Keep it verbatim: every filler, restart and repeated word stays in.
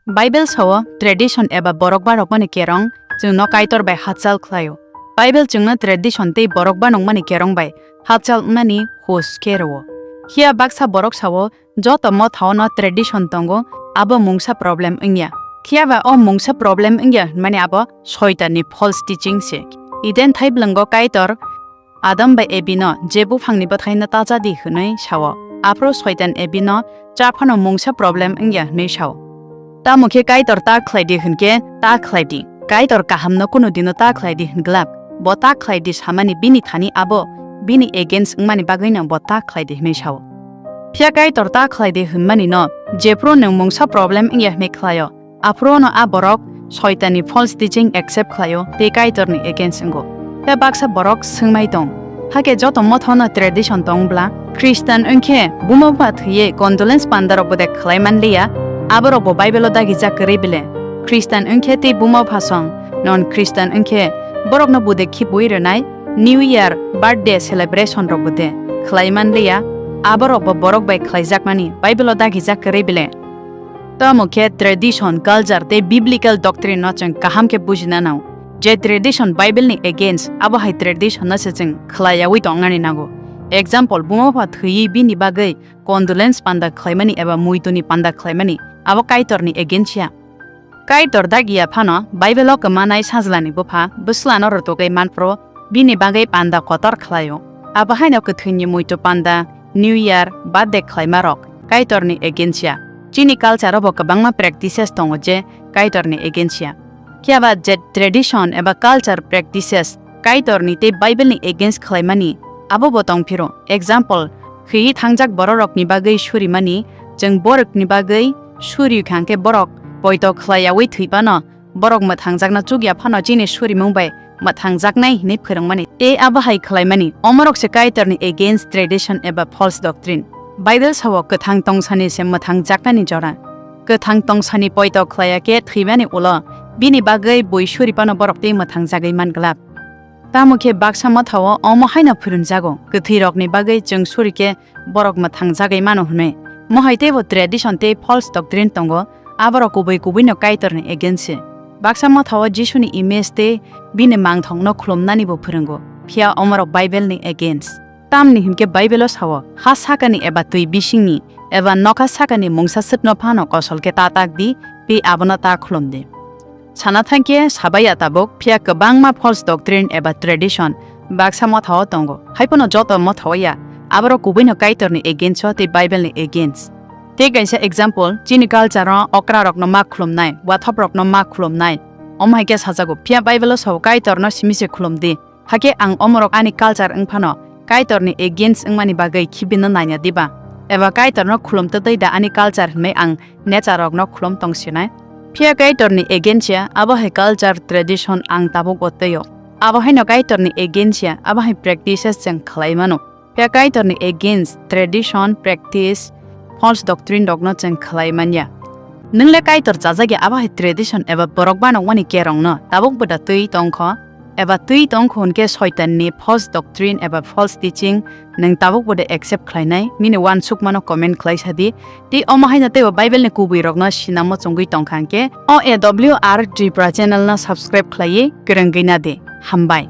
Bible sao tradition eba borok barokmani kerong chwngno Kaitor bai hachal khlaio. Bible chwngno tradition tei borok banokmani kerong bai hachal wngnani hus khe rwo. Phiya baksa borok sao joto mothaono tradition tongo, abo mungsa problem wngya. Phiya ba o mungsa problem wngya hwnmani abo Soitanni false teaching se. Eden thaibwlwngo Kaitor Adam bai Ebi no je buphangni bwthaino ta cha di hwnwi sao. Aphuru Soitan Ebi no cha phano mungsa problem wngya hwnwi sao. Tamo khe Kaitor ta khlai di hwn khe ta khlai di. Kaitor kahamno kunu dino ta khlai di hwn glak. Bo ta khlai di samani bini thani abo bini against wngmani bagwino bo ta khlai di hwnwi sao. Phiya Kaitor ta khlai di hwnmani no jephuru nwng mungsa problem wngya hwnwi khlaio, aphuru no a borok Soitanni false teaching accept khlaio tei Kaitorni against wngo. Tei baksa borok swngmai tong, hakhe joto mothaono tradition tong bla? Christian wngkhe buma bupha thwiwi condolence pandarok bwdek khlai man liya, aborok bo Bible o dagijak kwrwi bile? Christian wngkhe tei buma bupha song non Christian wngkhe borokno bwdek khibwi rwnai New Year, birthday celebration rok bwde khlai man liya, aborok bo borok bai khlaijakmani Bible o dagijak kwrwi bile? Tamo khe tradition, culture tei biblical doctrine no chwng kaham khe bujina nang. Je tradition Bible ni against, abo hai tradition no se chwng khlaiyawi tongnani nango. Example, buma bupha thwiwi bini bagwi condolence panda khlaimani eba muituni panda khlaimani, abo Kaitorni against ya. Kaitor dagiya phano Bible o kwmanai sajlani bupha bwslano rwtugwi manphuru bini bagwi panda kotor khlaio. Abo haino kwthwini muitu panda, New Year, birthday khlaimarok Kaitorni against ya. Chini culture o bo kwbangma practices tongo je Kaitorni against ya. Phiya ba je tradition eba culture practices Kaitorni tei Bible ni against khlaimani, abo bo tong phiro. Example, khwi thangjak bororokni bagwi surimani, chwng borokni bagwi suri khang khe borok poito khlaiyawi thwi phano, borok mwthangjakna chukya phano chini surimung bai mwthangjaknai hwnwi phwrwngmani tei abo hai khlaimani, omorok se Kaitorni against tradition eba false doctrine. Bible sao kwthang tongsani se mwthangjaknani jora. Kwthang tongsani poito khlaiya khe thwimani ulo bini bagwi bui suri phano borok tei mwthangjagwi man glak. Tamo khe baksa mothao omo haino phwrwngjago, kwthwirokni bagwi chwng suri khe borok mwthangjagwi mano hwnwi. Mohai teibo tradition tei false doctrine tongo, aborok kubui kubuino Kaitorni against se. Baksa mothao Jisuni image tei bini mangthokno khulumnanibo phwrwngo, phiya omorok Bible ni against. Tamni hinkhe Bible o sao, ha sakani eba twi bisingni eba nokha sakani mungsa swkno phano kosol khe ta tak di, tei abono ta khulum di. Sana thangkhe sabai ya tabuk, phiya kwbangma false doctrine eba tradition baksa mothao tongo. Haiphano joto mothao ya, aborok kubuino Kaitorni against o tei Bible ni against. Tei kaisa example, chini culture o okrarokno ma khulumnai, wathoprokno ma khulumnai. Omo hai khe sajago, phiya Bible o sao Kaitorno simi se khulum di. Hakhe ang omorok ani culture wng phano Kaitorni against wngmani bagwi khibino naiya diba? Eba Kaitorno khulum twtwi da ani culture hwnwi ang nature rokno khulum tong sinai? Phiya Kaitorni against ya, abo hai culture tradition ang tabukbo twio. Abo haino Kaitorni against ya, abo hai practices chwng khlai mano. Phiya Kaitorni against tradition, practice, false doctrine rokno chwng khlai man ya. Nwng le Kaitor chajak ya, abo hai tradition eba borok banokmani kerongno tabukbo da twi tong kho? Eba twi tong kho hwn khe Soitanni false doctrine eba false teaching nwng tabukbo de accept khlainai? Nini uansukmano comment khlai sa di. Tei omo haino teibo Bible ni kubuirokno sinamo chongwi tong kha hwn khe O A W R Tripura channel no subscribe khlaiwi kwrwngwi na di. Hambai.